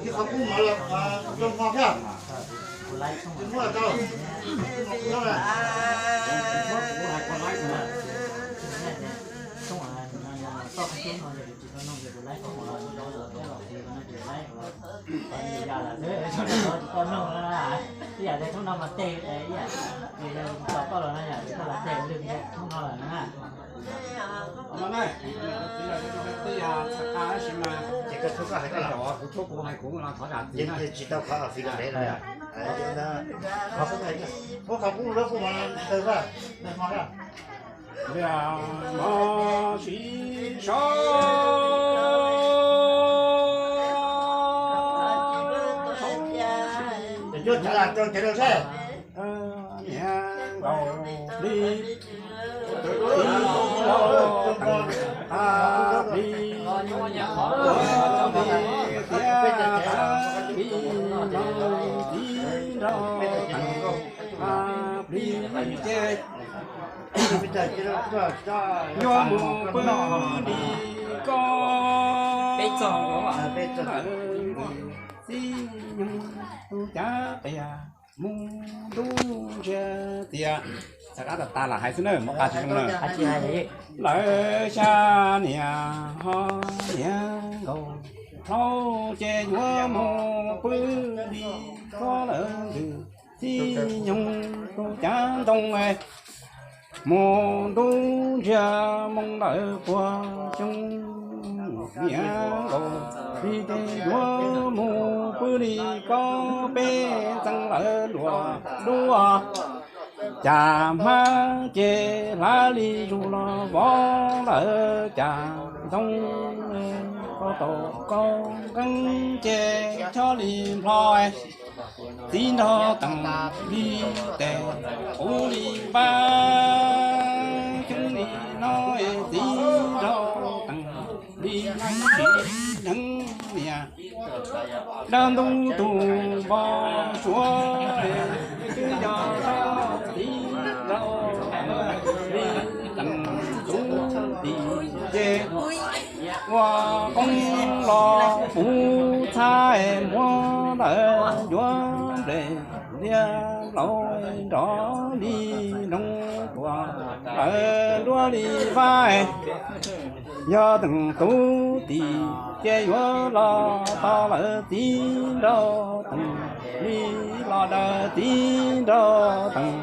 Ib qhov kub mov los zoo hmo thiab. Muab los rau. Ces koj txhob koj hais koj los. Ces tsis tau qhov fis los ntev no. Muab qhov kub lub kub mov tawg, tawg hmo na. Liam mov siv so. Cov cuab tsis lam rau cov rau seb. Niam nkaus li, txiv nraug teem, tag li, txiv nraug teem, tag li, txiv nraug teem, tag li ces yuav mus pw li koj. Txiv nyoog tus cav qias mus ntuj ntsiag tias, tas tas lam hais xwb na, mus qa tsis zoo na. Lawv xya niam ho niam nkaus hlau ces yuav mus pw li koj lawm ntws. Txiv nyoog tus cav ntoo mus ntuj ntsiag moo lawm puag xyoo. Niam nkaus li ces yuav mus pw li koj, peb ntxeev lawv luag dua. Cas hmab ces hlav li zus los vov lawm cas ntoo, koj tau koj nqeeb ces chob li nplho. Txiv nraug teem li tes, quv li npab, xyoo li no es txiv nraug teem li tsis dheev niam. Dab ntub tus npau suav twb yog txiv nraug li teem tus tim ces ua qoob los puv txhab muab lawv yuav nplej liab laus nrov li nroo tuaj lawv nruab li vaj. Yog teem tus tim ces yuav los tos lawv txiv nraug teem li los daws txiv nraug teem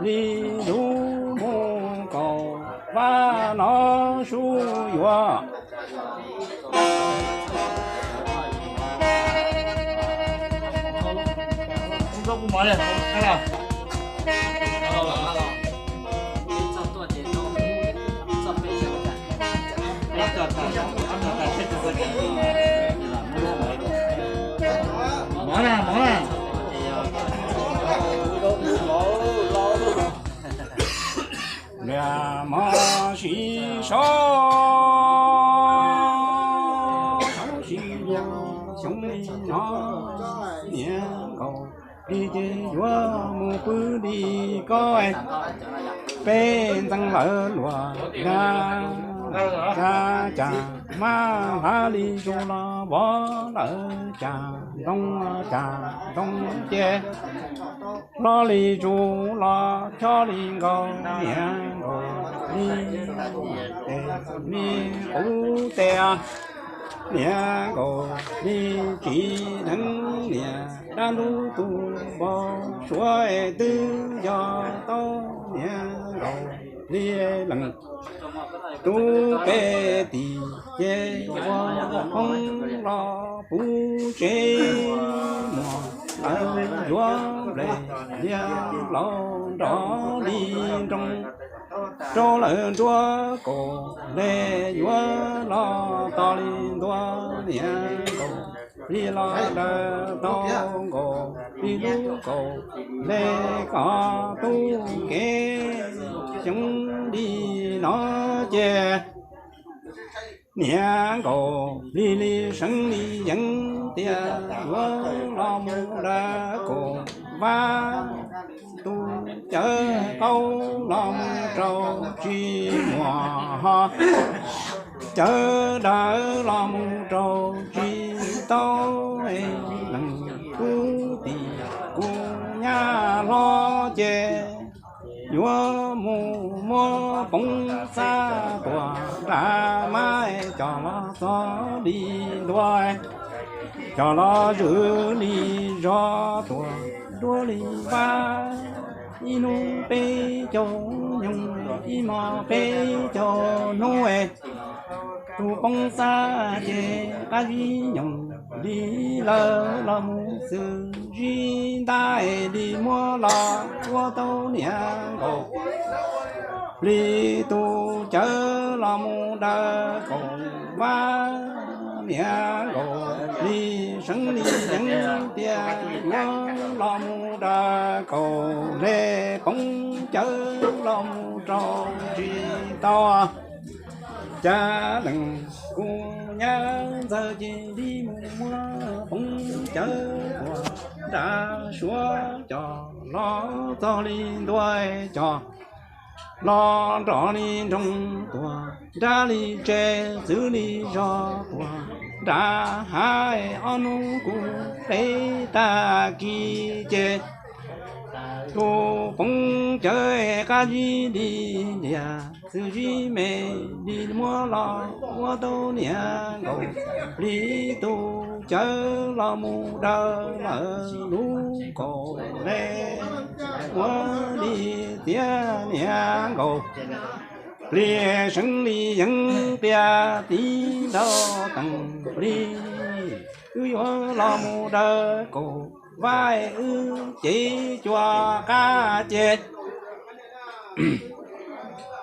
li lub mus kaum vaj no sub yuav. Mov na, mov na. Liam mov siv so, xyoo li no niam nkaus li ces yuav mus pw li koj. Peb ntxeev lawv luag na, cas cas hmab hlav li zus los vov lawm cas ntoo, cas ntoo ces hlo li zus los chob li nkaus niam nkaus li tes li qub tes. Niam nkaus li tsis dheev niam, dab ntub tus npau suav twb yog tau niam nkaus li leej. Tus pem tim ces ua hoob los puv tsev muag, lawv yuav nplej liab laus nrov li nroo rau lawv nruab kaum, le yuav los tos li ntua niam nkaus li los daws tau nkaus li lub kaum, le koj tub kev xyoo li no ces niam nkaus li li seev li yeev tias yuav los mus daws kaum vaj, tus cawv qaub los mus rau tsis muaj ho, cawv dawb los mus rau tsis tau. ces yuav mus muab Poob Xab Tuam nram mas coj los txog li ntua, coj los zwm li zog tuaj nruab li vaj, ib hnub peb caug nyoog, ib hmos peb caug hnub. Tus Poob Xab ces qab zib nyoos li lawm los mus xwb, zib ntab li muab los ua tau niam nkaus plig, tus cawv los mus daws kaum vab, niam nkaus plig seev li yeev tias yuav los mus daws kaum hle, Poob cawv los mus rau tsis tau. Cas leej kuv nyab ntxawg cia li mus muab Poob cawv tuaj nram suav coj los txog li ntua, coj los nrog li nroog tuaj nrab li tsev, xws li zog tuaj nram hav, ob hnub kuv peb tag kis ces tus Poob cawv qab zib li lias, xws zib me li muab los ua tau niam nkaus plig, tus cawv los mus daws lawm lub kaum hle, ua li tias niam nkaus plig seev li yeev tias tiv nrau teem plig, wb yuav los mus daws kaum vab, wb cev cua qab ces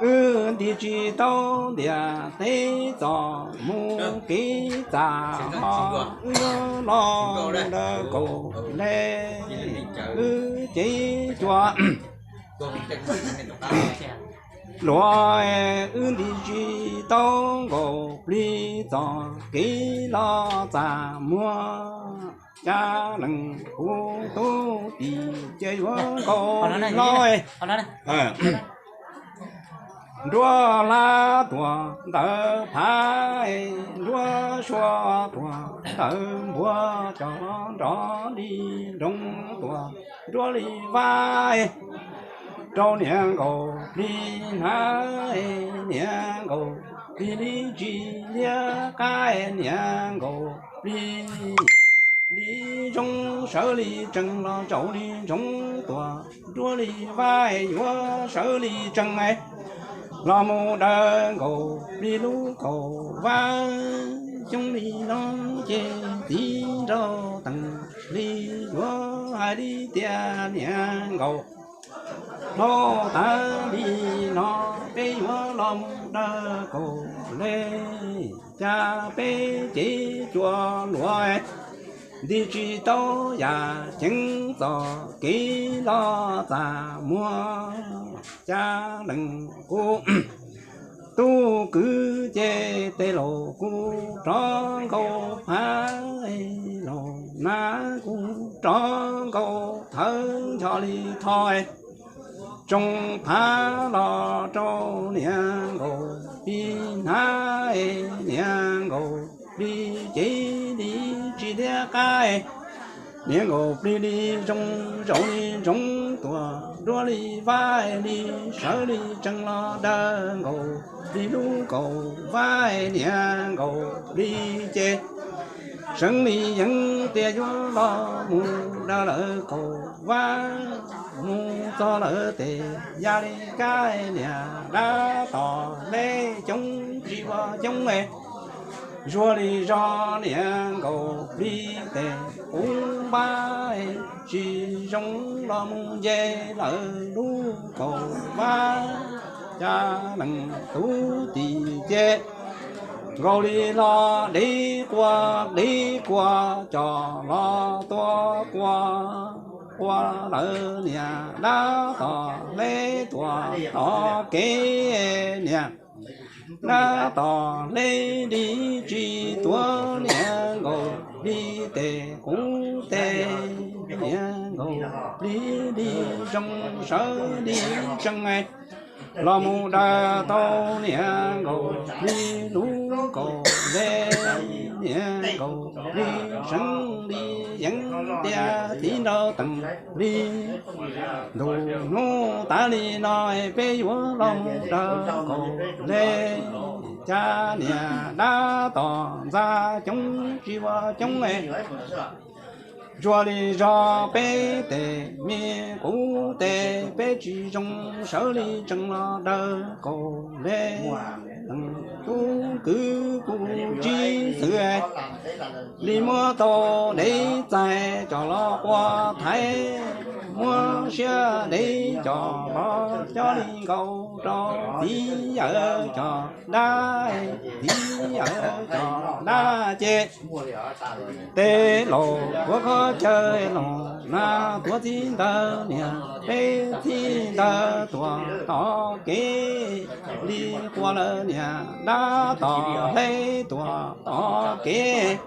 wb nti tsis tau ntiaj teb txoj mus kev txaj hos, wb yuav los mus daws kaum hle, wb cev cua luag, wb nti tsis tau nkaus plig txoj kev los txaj muag. Cas leej kuv tus tij ces yuav nkaus li no, nruab hlab tuaj ntawm phav, nruab sua tuaj ntawm npuag, coj los nrog li nroog tuaj nruab li vaj, rau niam nkaus plig hnav, niam nkaus plig li tsis liab qab, niam nkaus plig li zoo, sawv li tsees los zaum li ntsoov tuaj nruab li vaj, yuav sawv li tsees los mus daws nkaus plig lub kaum vab. Xyoo li no ces tiv nrau teem li, yuav hais li tias niam nkaus dhau tas li no, peb yuav los mus daws kaum hle, cas peb cev cua luag nti tsis tau yam ceev, txoj kev los txaj muag. Cas leej kuv tus kwv ces tes laus kuv rov nkaus phav, laus nab kuv rov nkaus thawv ncho li tho, tsoo phav los rau niam nkaus plig hnav, niam nkaus plig cev li tsis liab qab, niam nkaus plig li zoo, zaum li ntsoov tuaj nruab li vaj li, sawv li tsees los daws nkaus plig lub kaum vab, niam nkaus plig ces seev li yeev tias yuav los mus daws lawm kaum vab, mus txog lawm tes ya li kab, niam dab tom hle coob tsis ua coob, zuag li zog niam nkaus plig tes qub npab, tsis zoo los mus nce lawm lub kaum vab. Cas leej tus tij ces nkaus li hlo dev quaj dev quaj, coj los tua quaj quaj lawm niam dab tom hle tuaj tom kev, niam dab tom hle li tsis tuav, niam nkaus plig tes qub tes, niam nkaus plig li zoo, sawv li tsees los mus daws tau niam nkaus plig lub kaum hle, niam nkaus plig seev li yeeb tiag txiv nraug Teem Plig. Ntu hnub tas li no peb yuav los mus dawb kaum li, cas niam dab tom ntxa coob tsis ua coob. Ntsuas li zog peb tes me kuv tes peb tsis zoo, sawv li tsees los dawb kaum li. Leej tub kwv kuj tsis xwm li muab tau dev txais coj los qua thaiv, muab siab dev coj los coj li nkaus rau txiv yawm coj dab, txiv yawm coj dab ces tej laus tuav qhov chaw los na tuav txiv ntawd niam, peb txiv ntawd tuam tom kev li qua lawm niam, dab tom hleb tuam tom kev.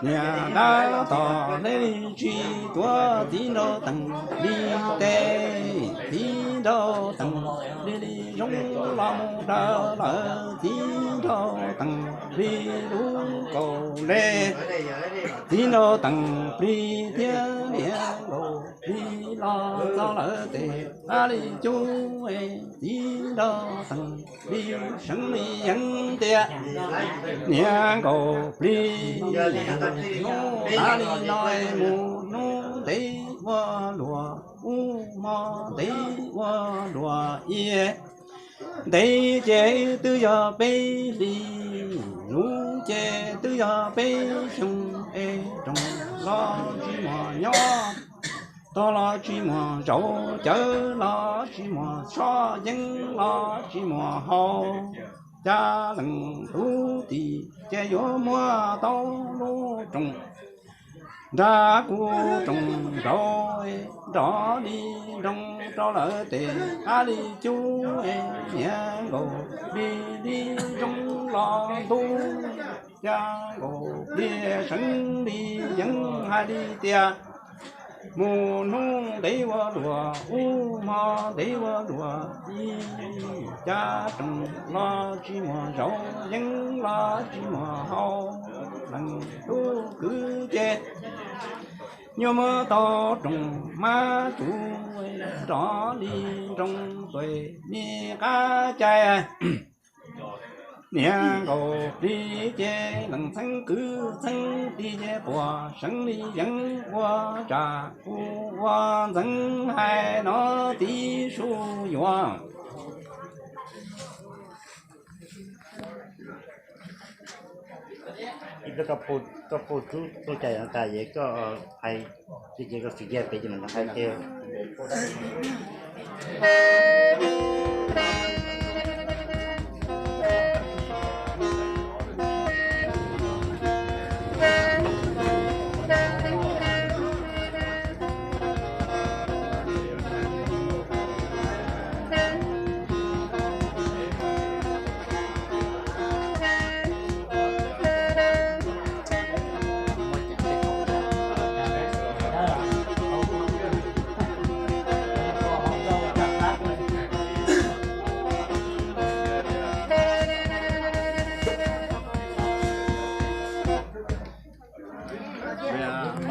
Niam dab tom hleb li tsis tuav txiv nraug Teem Plig tes, txiv nraug Teem Plig li zoo los mus dawb lawm, txiv nraug Teem Plig lub kaum li. Txiv nraug Teem Plig thiab niam Nkaus Plig los txog lawm tes qab li cub, txiv nraug Teem Plig seev li yeeb tiag. Niam Nkaus Plig, hnub tas li no mus hnub ntev ua luam, ub hmo ntev ua luam, ib ntev ces twb yog peb hlis, lub ces twb yog peb xyoo, es rooj los tsis muaj nyob, tog los tsis muaj zaum, cawv los tsis muaj so, yeeb los tsis muaj haus. Cas leej tub tim ces yuav muab tau lub rooj nrad kuv rooj nraud, nrov li nroo rau lawm tes qab li cub, niam Nkaus Plig li zoo los ntuj. Cas Nkaus Plig seev li yeeb hais li tias, mus hnub ntev ua luam, ub hmo ntev ua luam, ib cas rooj los tsis muaj zaum, yeeb los tsis muaj haus. Leej tub kwv ces nyuaj muab tau rooj mab tsuv, nrov li nroo tuaj me qab cai. Niam Nkaus Plig ces leej txheeb kwv txheeb tij ces puas seev li yeeb, ua tsam kuv ua ntxeev hais no txiv Suv Yuam. Koj puas tub tuaj cai no tas es koj hais, ces koj txiv kiag pem ces nws hais kiag.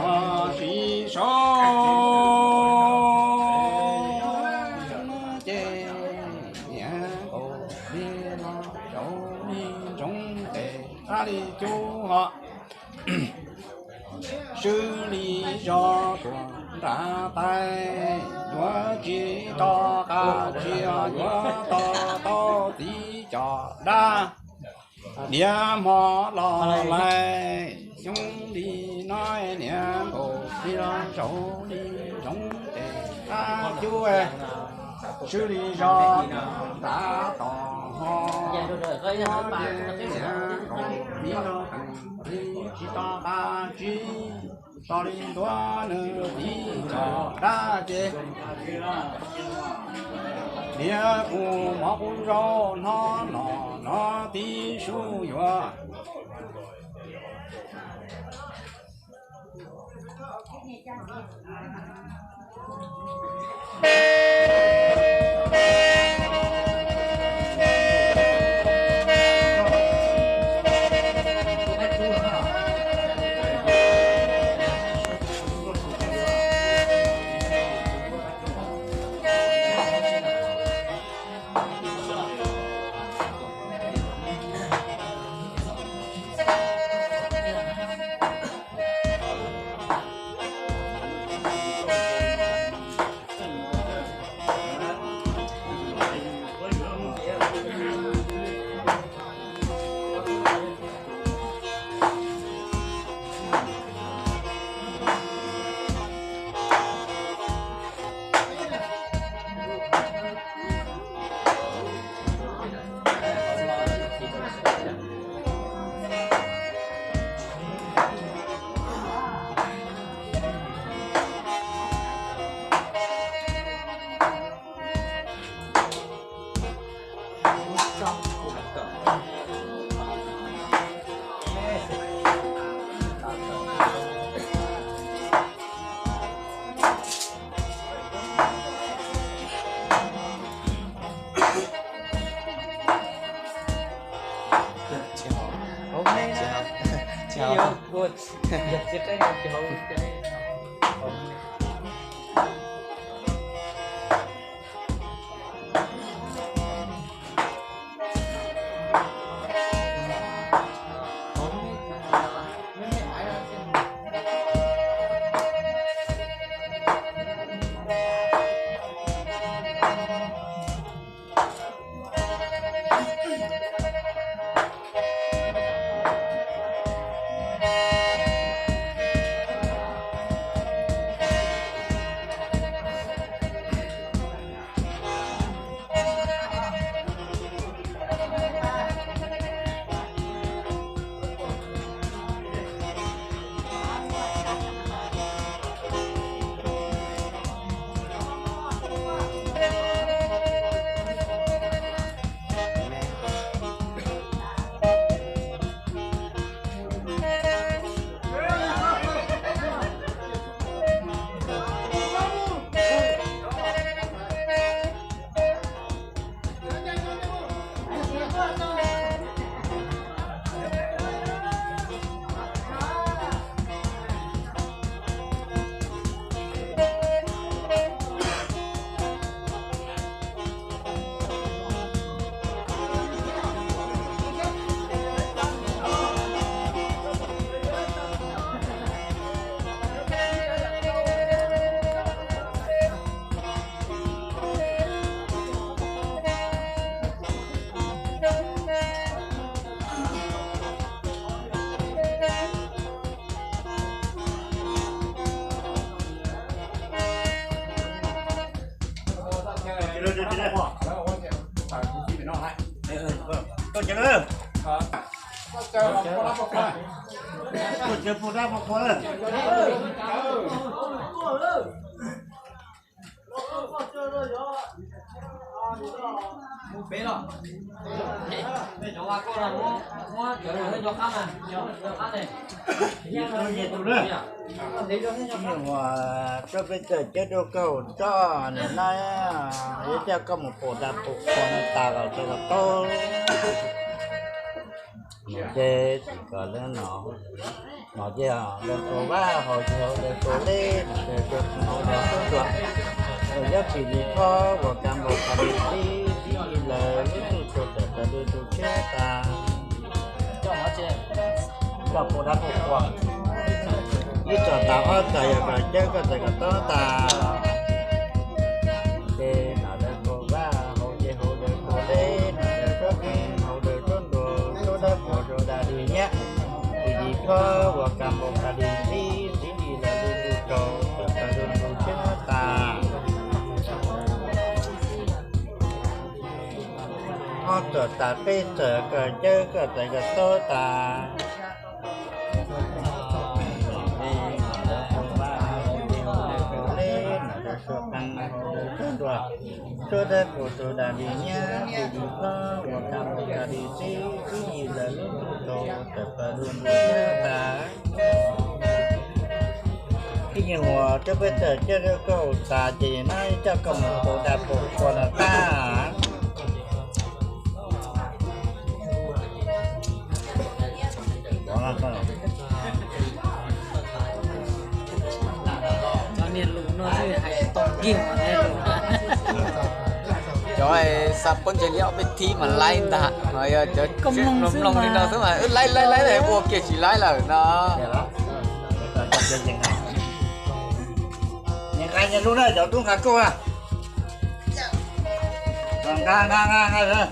Los sis saud ces niam Nkaus Plig los saud li ntsoov tes qab li cub ho. Swb li zog tuaj nram tais, yuav tsis to qab tsis yuav to tau txiv coj dab. Niam hmo los lais xyoo li no, niam Nkaus Plig los saud li ntsoov tes qab cub. Swb li zog nram tais ho, niam Nkaus Plig los tsis to qab tsis to li ntua nws txiv coj dab ces, niam kuv mov kuv zaub no no no txiv Suv Yuam. Tsis hov. Tsis hov. Tsis hov. Ua, rau peb txawm coj rau koj tso, nim no yuav coj koj mus pum dag pum qhua no tas los tau los tau. Ces tsis kom lawv no, no ces lawv tus vaj hauv ces hauv lawv tus lej, lawv tus hauv lawv tus ntuas, lawv nyob tsis li thob uas kas npau kas li tib tib li lawv lub txuj tsuag tawm tawm lwm tus tshiab tas. Coj pum dag pum qhua, ib txog tas ob txog yog kom cawb koj txawm kom tob tas. Ces no lawv tus vaj hauv ces hauv lawv tus lej, no lawv suab pheej hauv lawv suab ntuas, suab dawb paug suab dag li nyab, tsis li thob uas kas npau kas li tib tib li lawv lub txuj tsuag tawm tawm lwm tus tshiab tas. Ob txog tas peb txog kom cawb koj txawm kom tob tas. Suab dawb paug suab dag li nyab, tsis li thob uas kas npau kas li tib tib li lawv lub txuj tsuag tawm tawm lwm tus tshiab tas. Ib nyuag uas rau peb txawm coj rau koj tas ces no coj koj mus pum dag pum qhua no tag. Cov xav poob ntseg li ob peb thib mas laib ntag, ho yog cov mloog mloog li no xwb mas wb laib laib laib ua kiag tsis laib lawm no. Nqa nyias lub na cov tub nqa kauj na. Nqa nqa nqa nqa.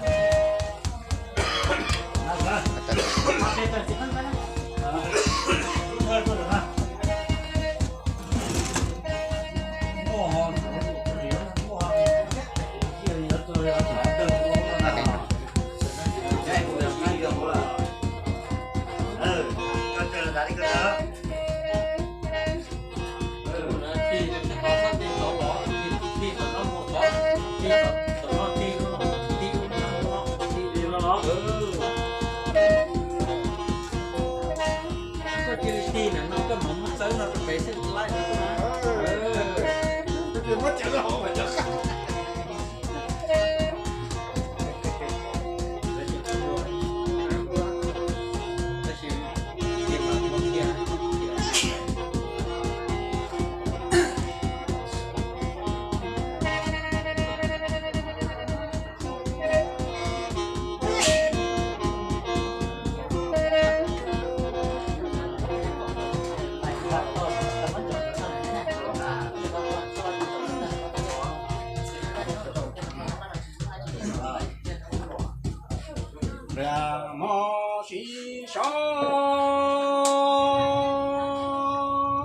Mos siv so,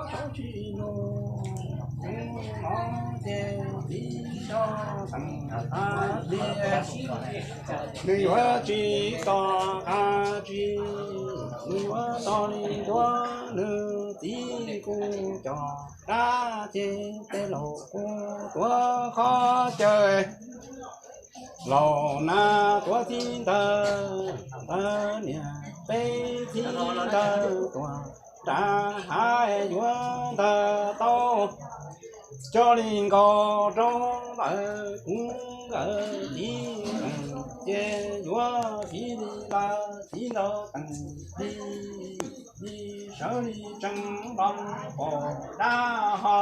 saub tsis nug, kuv no ces txiv nrog teem qab tias nws yuav tsis tos qab tsis, nws yuav tos li ntuav nws txiv kuj cov dab ces tej laus kuj tuav qhov cawv. Laus nas tuav txiv ntawd, ntawd niam peb txiv ntawd tuag nrad, hais yuav ntawd tau coj li nkaus rau ntawd kuv nkawd txiv teem ces yuav fiv li lawv txiv nrog teem li, li sawv li tsees los mus pom dab ho.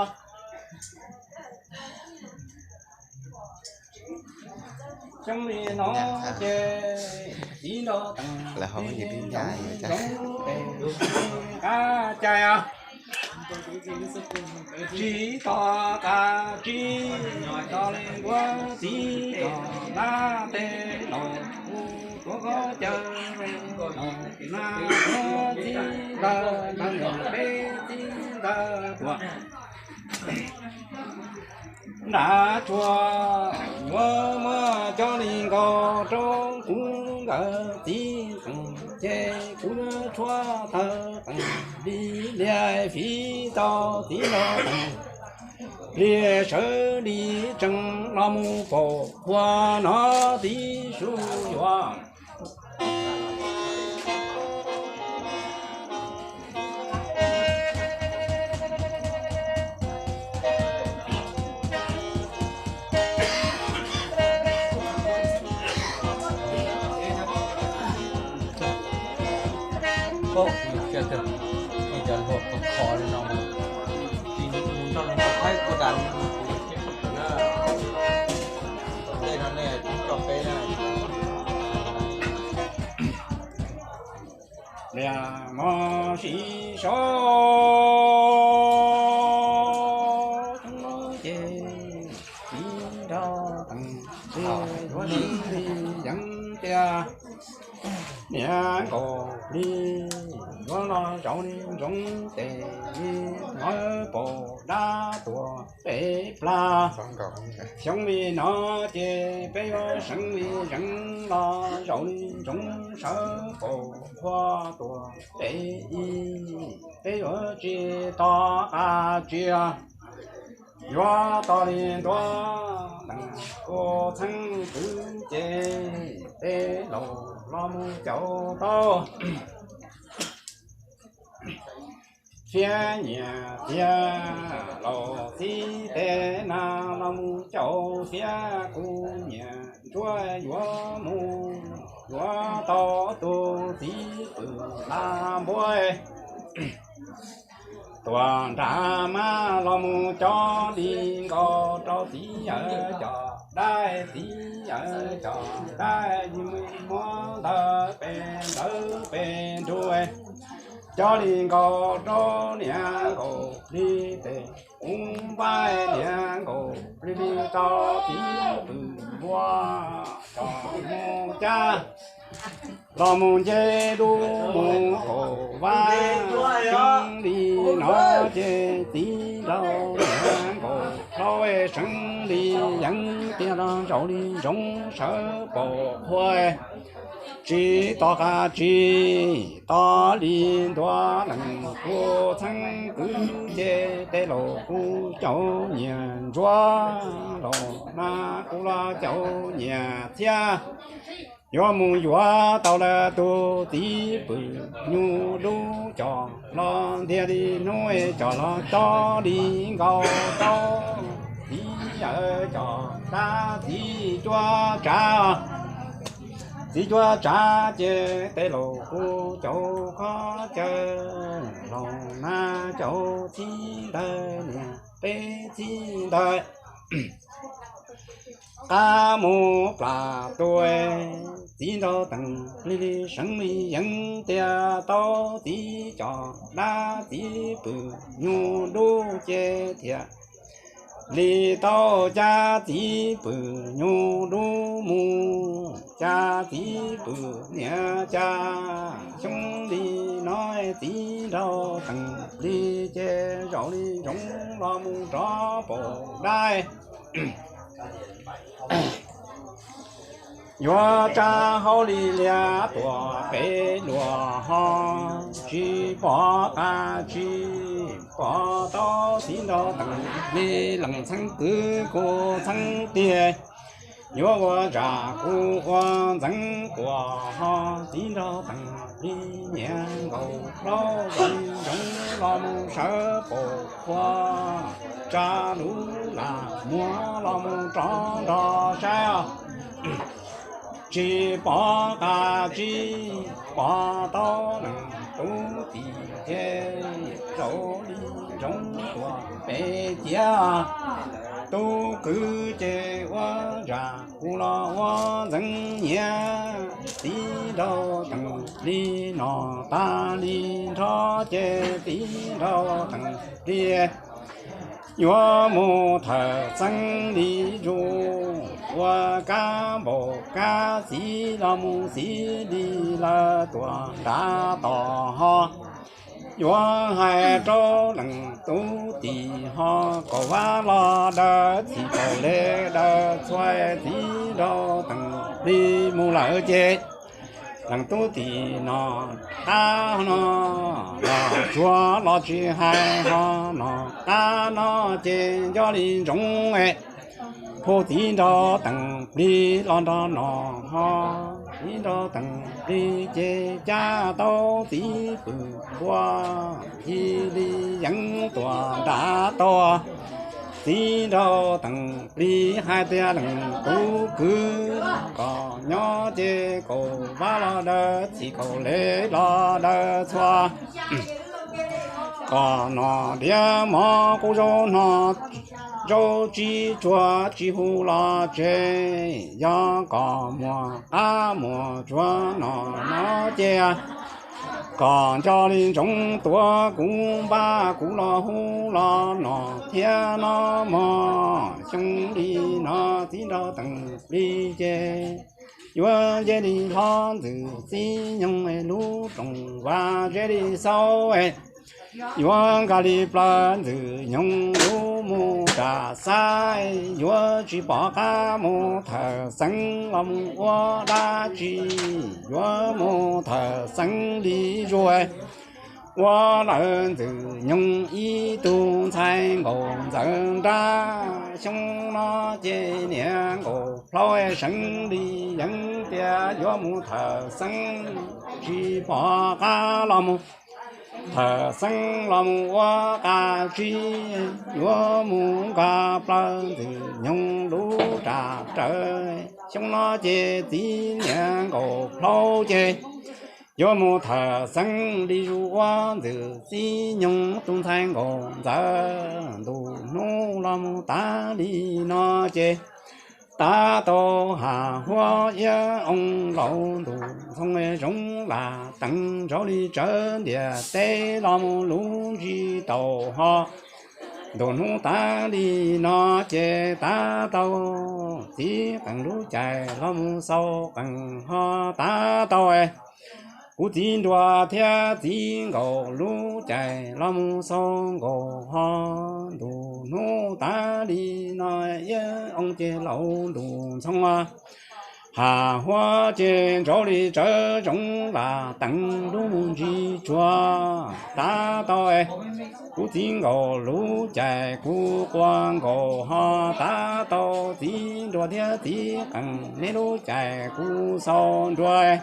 Xyoo li no ces txiv nrog teem li zoo zoo pem qab cai os. Tsis tos qab tsis, tos li ntuav txiv cov dab tej laus kuj tuav qhov cawv. Laus nas tuav txiv ntawd, ntawd niam peb txiv ntawd tuag nrad, tsuas yuav muab coj li nkaus rau kuv nkawd txiv teem ces kuv yuav tshuab tawv teem li liag fiv tau txiv nrog teem li sawv li tsees los mus pom hua no txiv su yuav. Cov luag khov khov li no mas tsis mus nrog luag nrog Thaib ua das li no ces tsis pom na. Tom ntej no nej tsis tso peb na. Niam mos siv so, xyoo no ces txiv nrog teem ces yuav li yeev tias niam nkaus li yuav los zaum li ntsoov ces li hnov pom dab tuag pem plag. Xyoo li no ces peb yuav seev li yeev los zaum li ntsoov sawv pom hua tuag pem ib, peb yuav tsis tos qab tsis, yuav tos li ntuav teem kuv txheeb kwv ces tej laus los mus caum tau fiab nyias thiab laus txib tej nas los mus caum fiab kuv niam ntsuab yuav mus yuav tau tus txiv pwm laj npuab tuag nrad mas los mus coj li nkaus rau txiv yawg cov dab, txiv yawg cov dab yim muab ntawd pem ntawd pem nruas, coj li nkaus rau niam nkaus li tes ub npaib niam nkaus li li tau txiv pwm npua tso mus cab los mus nce dub mus kaum vab. Xyoo li no ces txiv nrog niam nkaus hlau seev li yeev tiag los zaum li ntsoov sawv pom qhua tsis tos qab tsis, tos li ntuav leej kuv txheeb kwv ces tej laus kuj caum nyias ntsuab los mas kuj los caum nyias thiab. Yuav mus yuav tau lawm tus txiv pwm nyuj dub cov los ntiag li hnub cov los coj li nkaus rau txiv yawg cov dab txiv cuab tsav. Txiv cuab tsav ces tej laus kuj caum qhov cawv, laus mas caum txij ntawd niam peb txij ntawd qab mus plam tuaj. Txiv nrog teem li li seev li yeev tiag tau txiv cov dab txiv pwm nyuj dub ces thiaj li tau cas txiv pwm nyuj lub mus, cas txiv pwm niam cas xyoo li no, txiv nraug teem plig ces zaum li ntsoov los mus rov pom dab. Yuav tsa hauj li liab tuam pem luag ho, tsis pom qab tsis pom tau, txiv nraug teem plig lees txheeb kwv kuv txheeb tiag. Yuav ua zam kuv ua ntxeev quas ho, txiv nraug teem plig niam nkaus plaub zaum li ntsoov los mus sawv pom qhua, tsa lub lam muag los mus rov nrog saib os. Tsis pom qab tsis pom tau, leej tub tim ces zaum li ntsoov tuam pem ciav, tub kwv ces ua zam kuv los ua ntxeev nyiav, txiv nraug teem plig no tas li nrho ces txiv nraug teem plig yuav mus thawm xeeb li zus, ua kab npaum kab txiv los mus txiv li lawv tuam nrad tos ho. Yuav hais rau leej tub tim ho, kaum vab los daws txhim kaum lev daws txhua, txiv nraug teem plig mus lawm ces leej tub tim no qab no los tsuav los tsis hais ho, no qab no ces nco li ntsoov es hu txiv nraug teem plig los nrog no ho. Txiv nraug teem plig ces cab tau txiv pwm npua, cia li yeev tuam nrad tau. Txiv nraug teem plig hais tias leej tub kwv kom nyob ces kaum vab los daws txhim kaum lev los daws txhua, kom no diav mov qub zaub no, zaub tsis tsuag tsis hu los tseg, yog kom muaj qab muaj tsuag no no ces kom nco li ntsoov tuav kuv npaj kuv los hu los no thiab no mog. Xyoo li no txiv nraug teem plig ces yuav nce li hlob ntxwm txiv nyoog lub rooj vag zeb li xaub, yuav nkag li plaws ntxwm nyoog lub mus rau xab, yuav tsis pom qab mus thawm xeeb los mus ua dab tsi, yuav mus thawm xeeb li zuag, ua lawm ntxwm nyoog ib tug ntxhais nkaus ntxawm nrab. Xyoo no ces niam nkaus plaub seev li yeev tias yuav mus thawm xeeb, tsis pom qab los mus thawm xeeb los mus ua dab tsi, yuav mus nkag plaws ntxwm nyoog lub raj rawv. Xyoo no ces txiv niam nkaus plaub ces yuav mus thawm xeeb li zus ua ntxwm txiv nyoog tus ntxhais nkaus ntxawm. Ntu hnub los mus tas li no ces tav tau Has Huab Iab Oob laus ntu ntxhoo zoov lam teev ntsauv li tsawv ntiaj teb los mus lub ntsis tau ho. Ntu hnub tas li no ces tav tau txiv qeej lub caij los mus xau qeej ho tav tau kuv txiv nruas thiab txiv nkaus lub caij los mus xau nkaus ho. Ntu hnub tas li no Iab Oob ces laus ntu ntxhoo, Has Huab ces ntsauv li tsawv zoov lam teev lub ntsis tsuag tav tau kuv txiv nkaus lub caij kuv quas nkaus ho tav tau txiv nruas thiab txiv qeej neb lub caij kuv xau nruas.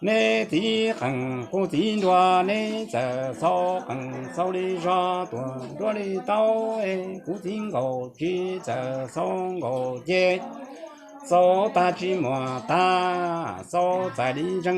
Neb txiv qeej kuv txiv nruas neb txawm xau qeej xau li zog tuaj nruas li tau. Kuv txiv nkaus tsis txawm xau nkaus ces xau tag tsis muaj tag, xau txais li ze